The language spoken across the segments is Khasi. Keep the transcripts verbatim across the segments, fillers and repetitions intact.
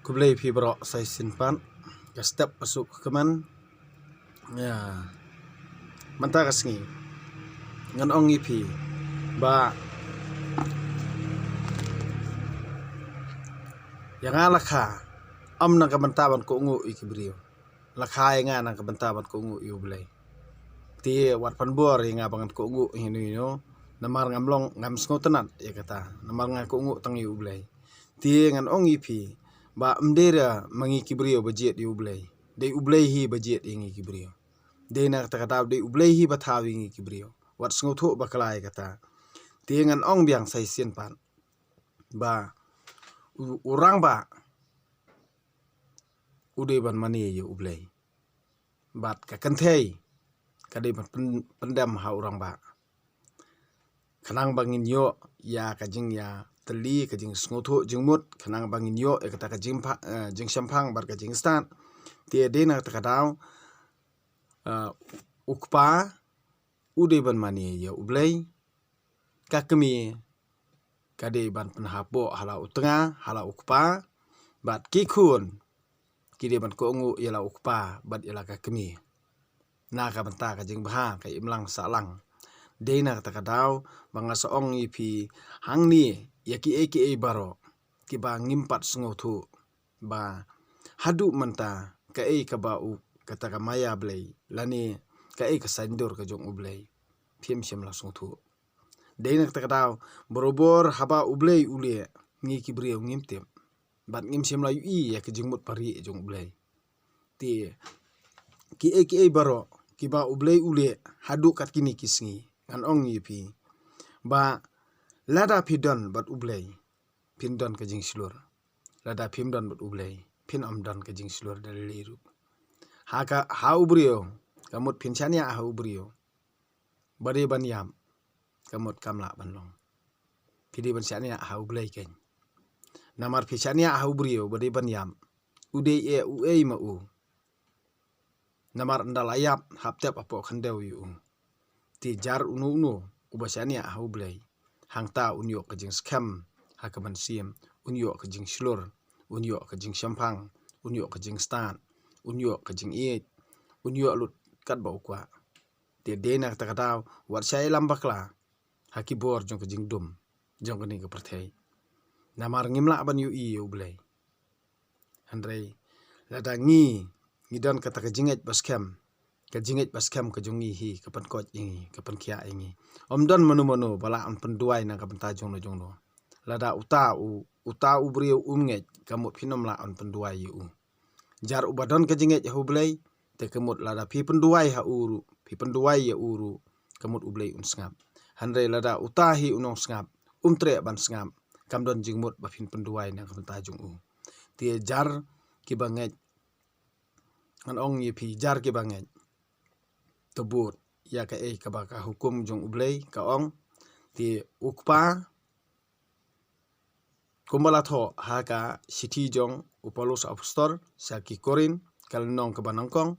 Khublei phi baroh sa shisien pat. Ka step pasuk kemen. Ya. Mynta ka sngi ngan ong ïa phi ba ïa nga la kha, ym na ka bynta ban kohnguh ïa ki briew. La kha ïa nga na ka bynta ban kohnguh ïa U Blei. Te wat pynbor ïa nga ba ngan kohnguh ïa no ïa no. Namar ngam long, ngam sngewtynnat ïa kata. Namar nga kohnguh tang ïa U Blei. Te ngan ong ïa phi ba ym dei re ma ngi ki briew ba jied ïa U Blei. Dei U Blei hi ba jied ïa ngi ki briew. Dei na kata ka daw dei U Blei hi ba thaw ïa ngi ki briew. Wat sngewthuh bakla ïa kata. Te ngan ong biang sa shisien pat ba u, u rangbah u dei ban mane ïa U Blei. Bad ka kynthei ka dei ban pyn-, pyndem ha u rangbah. Khnang ba ngin ïoh ïa ka jingïatylli, ka jingsngewthuh jingmut, khnang ba ngin ïoh ïa kata ka jingpha-, eh, jingshemphang bad ka jingstad. Te dei na kata ka daw, eh, u kpa u dei ban mane ïa U Blei. Ka kmie ka dei ban pynhapoh ha la u tnga, ha la u kpa. Bad ki khun ki dei ban kohnguh ïa la u kpa bad ïa la ka kmie. Na ka bynta ka jingbha ka imlang sahlang. Dei na kata ka daw ba nga sa ong ïa phi hangne, ïa kiei kiei baroh kiba ngim pat sngewthuh ba haduh mynta kaei kaba u, kata ka maya Blei lane kaei ka saiñdur ka jong U Blei, phim shym la sngewthuh. Dei na kata ka daw, barabor haba U Blei u leh, ngi ki briew ngim tip. Bad ngim shym la ïohi ïa ka jingmut pari jong U Blei. Te kiei kiei baroh kiba U Blei u leh haduh kat kine ki sngi, ngan ong ïa phi ba lada phi don bad U Blei, phin don ka jingshlur. Lada phim don bad U Blei, phin ym don ka jingshlur da lei lei ruh. Ha ka, ha u briew, ka mut phin shaniah ha u briew ba dei ban ïap, ka mut kam lah ban long. Phi dei ban shaniah ha U Blei keiñ. Namar phi shaniah ha u briew ba dei ban ïap, u dei eh uei ma u. Namar ynda la ïap hap tep hapoh khyndew ïa u. Te jar uno uno uba shaniah ha U Blei, hangta un ïoh ka jingskhem ha ka mynsiem, un ïoh ka jingshlur, un ïoh ka jingshemphang, un ïoh ka jingstad, un ïoh ka jingïeit, un ïoh lut katba u kwah. Te dei na kata ka daw wat shah ïalam bakla ha ki bor jong ka jingdum jong kane ka pyrthei. Namar ngim lah ban ïohi ïa U Blei. Hynrei lada ngi, ngi don kata ka jingngeit ba skhem, ka jingngeit ba skhem ka jong ngi hi ka pynkoit ïa ngi, ka pynkhiah ïa ngi. Ym don mano mano ba lah ban pynduwai na ka bynta jong no jong no. Lada uta u, uta u briew um ngeit, ka mut phin ym lah ban pynduwai ïa u. Jar uba don ka jingngeit ha U Blei, te ka mut lada phi pynduwai ha u ruh, phi pynduwai ïa u ruh, ka mut U Blei un sngap. Hynrei lada uta hi u nongsngap um treh ban sngap, kam don jingmut ba phin pynduwai na ka bynta jong u. Te jar kiba ngeit, ngan ong ïa phi, jar kiba ngeit, to bud ïa kaei kaba ka hukum jong U Blei ka ong. Te u kpa, kumba la thoh ha ka shithi jong u Paulus Apostol sha ki Korinth, ka lynnong kaba nyngkong,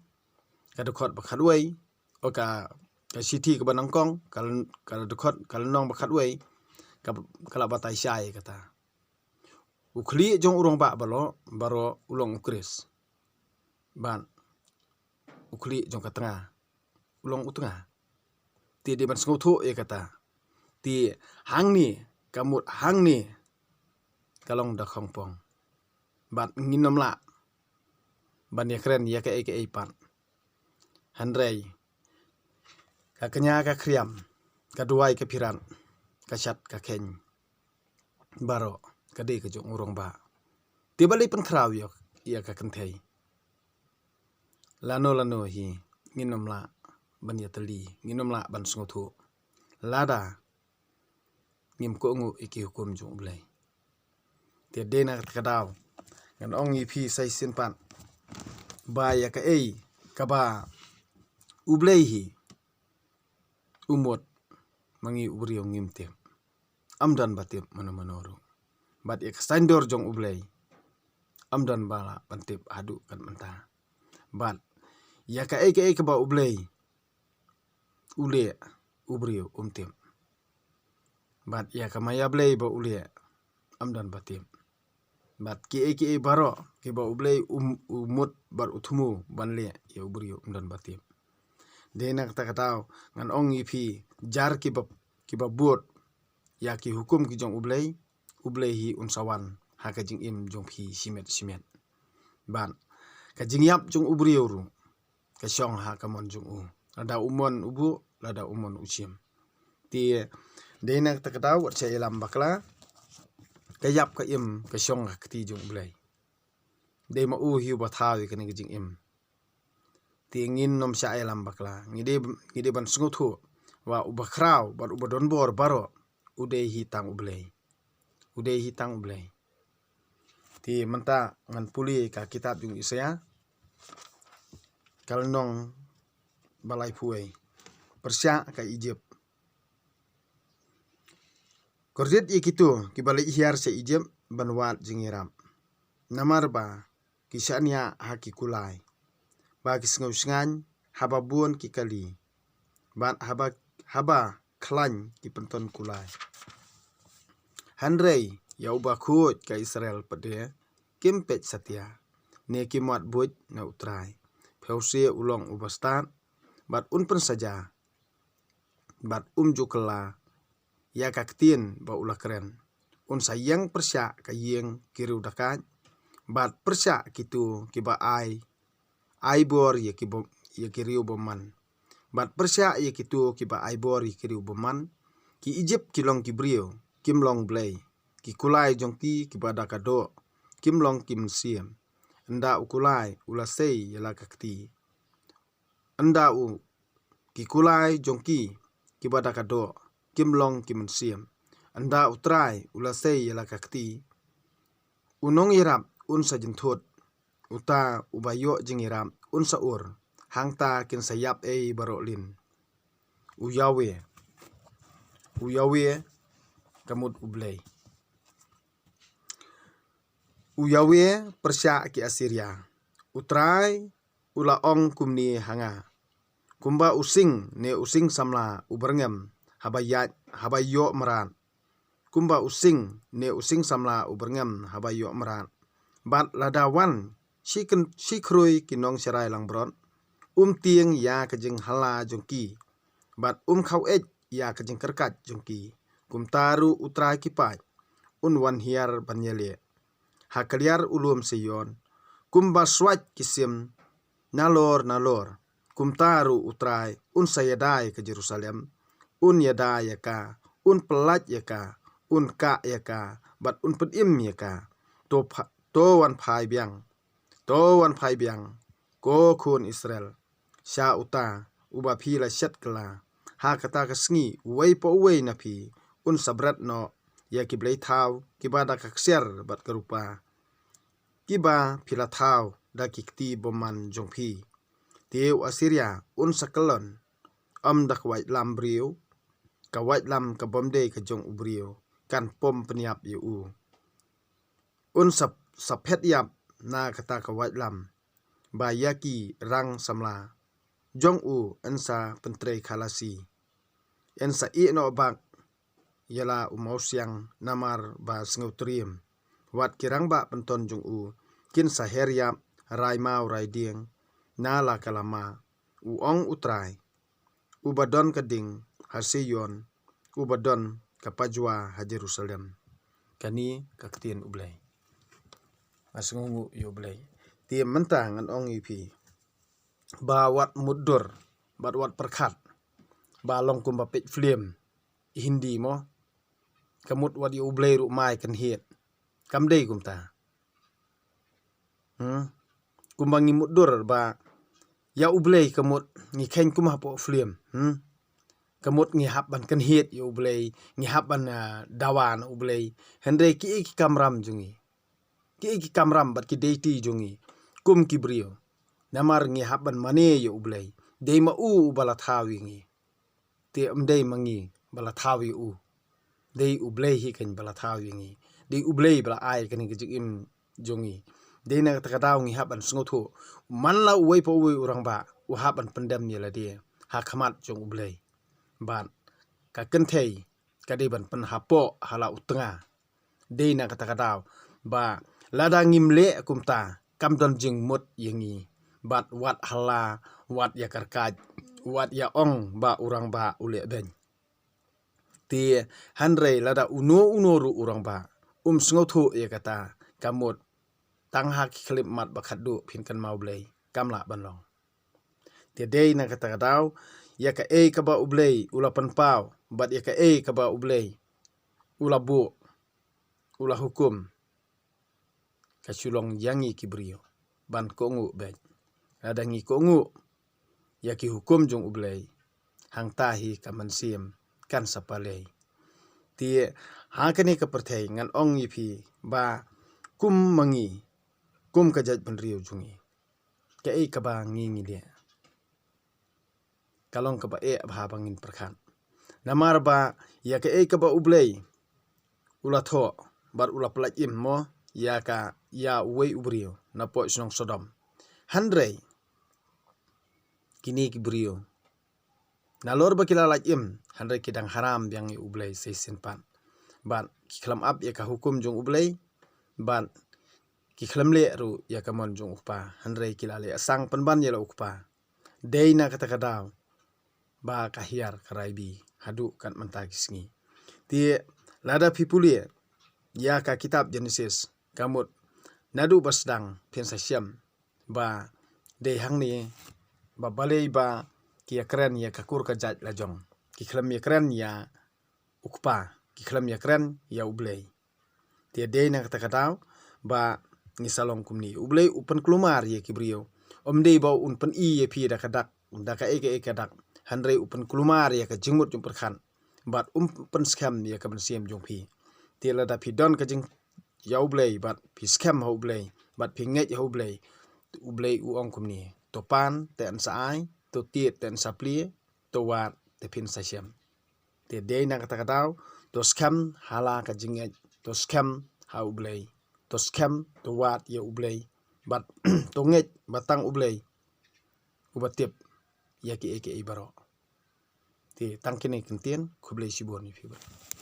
ka dkhot ba khatwei, o ka, ka shithi kaba nyngkong, ka lyn-, ka dkhot, ka lynnong ba khatwei, ka, ka la batai shai kata. U khlieh jong u rangbah baroh, baroh u long U Khrist. Bad u khlieh jong ka tnga u long u tnga. Te dei ban sngewthuh ïa kata. Te hangne, ka mut hangne ka long da khongpong. Bad ngin ym lah ban ïakren ïa kaei kaei pat. Hynrei ka kñia ka khriam, ka duwai ka phirat, ka shad ka kheiñ, baroh ka dei ka jong u rangbah. Te balei pynkhraw ïa, ïa ka kynthei? Lano lano hi ngin ym lah ban ïatylli, ngin ym lah ban sngewthuh lada ngim kohnguh ïa ki hukum jong U Blei. Te dei na kata ka daw ngan ong ïa phi sa shisien pat ba ïa kaei kaba U Blei hi u mut, ma ngi u briew ngim tip. Ym don ba tip mano mano ruh. Bad ïa ka saiñdur jong U Blei ym don ba lah ban tip haduh kat mynta. Bad ïa kaei kaei kaba U Blei u leh, u briew um tip. Bad ïa ka maya Blei ba u leh ym don ba tip. Bad ki ei ki ei baroh kiba U Blei um, u mut bad u thmu ban leh ïa u briew, ym don ba tip. Dei na kata ka daw ngan ong ïa phi, jar kiba, kiba bud ïa ki hukum ki jong U Blei, U Blei hi un sa wan ha ka jingim jong phi shimet shimet. Bad ka jingïap jong u briew ruh ka shong ha ka mon jong u, lada u mon u buh, lada u mon u shim. Te dei na kata ka daw wat sha ïalam bakla, ka ïap ka im ka shong ha ka kti jong U Blei. Dei ma u hi uba thaw ïa kane ka jingim. Te ngin nym sha ïalam bakla, ngi dei, ngi dei ban sngewthuh ba uba khraw bad uba don bor baroh u dei hi tang U Blei. U dei hi tang U Blei. Te mynta ngan pule ka kitab jong Isaïah, ka lynnong ba laiphew wei. Pyrshah ka Ijipt. Kordit ïa kito kiba leit hiar sha Ijipt ban wad jingïarap. Namar ba ki shaniah ha ki kulai, ba ki sngew shngaiñ haba bun ki kali, bad haba, haba khlaiñ ki pynton kulai. Hynrei ïa uba khuid ka Israel pat de kim peit satia, ne kim wad buit na U Trai. Pyrshah u long uba stad bad un pynsaja, bad um ju kylla ïa ka ktien ba u la kren. Un sa ïeng pyrshah ka ïing ki riew dakaid, bad pyrshah kito kiba ai, ai bor ïa ki bym-, ïa ki riew bymman. Bad pyrshah ïa kito kiba ai bor ïa ki riew bymman. Ki Ijipt ki long ki briew, kim long blei. Ki kulai jong ki kiba da ka doh kim long ki mynsiem. Ynda u kulai u la sei ïa la ka kti, ynda u, ki kulai jong ki kiba da ka doh kim long ki mynsiem. Ynda U Trai u la sei ïa la ka kti, u nongïarap un sa jynthut. Uta uba ïoh jingïarap un sa ur. Hangta kin sa ïap ei baroh lin. U Yahweh, u Yahweh ka mut U Blei. U Yahweh pyrshah ki Assyria. U Trai u la ong kumne ha nga: Kumba u sing ne u sing samla u byrngem haba ïaid, haba ïoh mrad. Kumba u sing ne u sing samla u byrngem haba ïoh mrad. Bad lada wan shi kyn-, shi khrui ki nongsharai langbrot, um tieng ïa ka jinghylla jong ki, bad um khaw eit ïa ka jingkyrkhat jong ki. Kumta ruh U Trai ki paid un wan hiar ban ïaleh ha ka liar u lum Seion. Kumba swait ki sim nalor nalor, kumta ruh U Trai un sa ïada ïa ka Jerusalem. Un ïada ïa ka, un pyllait ïa ka, un kah ïa ka, bad un pynim ïa ka. To pha-, to wan phai biang, to wan phai biang, ko khun Israel, sha uta uba phi la shet kylla. Ha kata ka sngi uwei pa uwei na phi un sa bret noh ïa ki blei thaw kiba da ka ksiar bad ka rupa, kiba phi la thaw da ki kti bymman jong phi. Te u Assyria un sa kyllon, ym da ka waitlam briew, ka waitlam ka bym dei ka jong u briew kan pom pynïap ïa u. Un sa, sa phet ïap na kata ka waitlam, ba ïa ki rang samla jong u yn sa pyntrei khalasi. Yn sa ïeh noh bak ïa la u mawsiang namar ba sngewtriem. Wat ki rangbah pynton jong u kin sa her ïap rai maw rai dieng na la ka lama, u ong U Trai, uba don ka ding ha Seion, uba don ka pajwa ha Jerusalem. Kane ka ktien U Blei. Nga sngewnguh ïa U Blei. Te mynta ngan ong ïa phi ba wat mutdur bad wat pyrkhat ba long kumba peit film Hindi mo. Ka mut wat ïa U Blei ruh mai kynhied. Kam dei kumta. Hmm. Kumba ngi mutdur ba ïa U Blei ka mut ngi kheiñ kum hapoh film. Hmm. Ka mut ngi hap ban kynhied ïa U Blei, ngi hap ban, ah, dawa na U Blei. Hynrei kiei ki kamram jong ngi, kiei ki kamram bad ki deity jong ngi kum ki briew. Namar ngi hap ban mane ïa U Blei. Dei ma u uba la thaw ïa ngi. Te ym dei ma ngi ba la thaw ïa u. Dei U Blei hi keiñ ba la thaw ïa ngi. Dei U Blei ba la ai kane ka jingim jong ngi. Dei na kata ka daw ngi hap ban sngewthuh, man la uwei pa uwei u rangbah u hap ban pyndem ïa lade ha khmat jong U Blei. Bad ka kynthei ka dei ban pynhapoh ha la u tnga. Dei na kata ka daw ba Lada ngim leh kumta, kam don jingmut ïa ngi. Bad wat halla, wat ïa karkaj, wat ïa ong ba u rangbah u leh beiñ. Te hynrei lada uno uno ruh u rangbah um sngewthuh ïa kata, ka mut tang ha ki khyllipmat ba khatduh phin kynmaw Blei, kam lah ban long. Te dei na kata ka daw, ïa kaei kaba U Blei u la pynpaw, bad ïa kaei kaba U Blei u la buh, u la hukum, ka shu long ïa ngi ki briew ban kohnguh beit. Lada ngi kohnguh ïa ki hukum jong U Blei, hangta hi ka mynsiem kan sa pale. Te ha kane ka pyrthei ngan ong ïa phi ba kum ma ngi, kum ka jaitbynriew jong ngi, kaei kaba ngi ngi leh, ka long kaba eh bha ba ngin pyrkhat. Namar ba ïa kaei kaba U Blei u la thoh bad u la pyllait im mo ïa ka, ïa uwei u briew napoh shnong Sodom. Hynrei kine ki briew, nalor ba ki la lait im, hynrei ki dang haram biang ïa U Blei sa shisien pat. Bad ki khlem ap ïa ka hukum jong U Blei, bad ki khlem leh ruh ïa ka mon jong U Kpa, hynrei ki la leh sang pynban ïa la U Kpa. Dei na kata ka daw ba ka hiar ka rai bha haduh kat mynta ki sngi. Te lada phi pule ïa ka kitab Genesis, ka mut naduh ba sdang phin sa shem ba dei hangne ba balei ba ki ïakren ïa ka kur ka jait la jong. Ki khlem ïakren ïa U Kpa, ki khlem ïakren ïa U Blei. Te dei na kata ka daw ba ngi sa long kumne. U Blei u pynkulmar ïa ki briew. Ym dei ba un pyni ïa phi da ka dak, da kaei kaei ka dak. Hynrei u pynkulmar ïa ka jingmut jingpyrkhat. Bad um pynskhem ïa ka mynsiem jong phi. Te lada phi don ka jing ïa U Blei, bad phi skhem ha U Blei, bad phi ngeit ha U Blei, U Blei u ong kumne: To pan te yn sa ai, to tied te yn sa plie, to wad te phin sa shem. Te dei na kata ka daw, to skhem ha la ka jingngeit, to skhem ha U Blei, to skhem, to wad ïa U Blei, bad to ngeit ba tang U Blei uba tip ïa kiei kiei baroh. Te tang kine ki ktien, khublei shibun ïa phi baroh.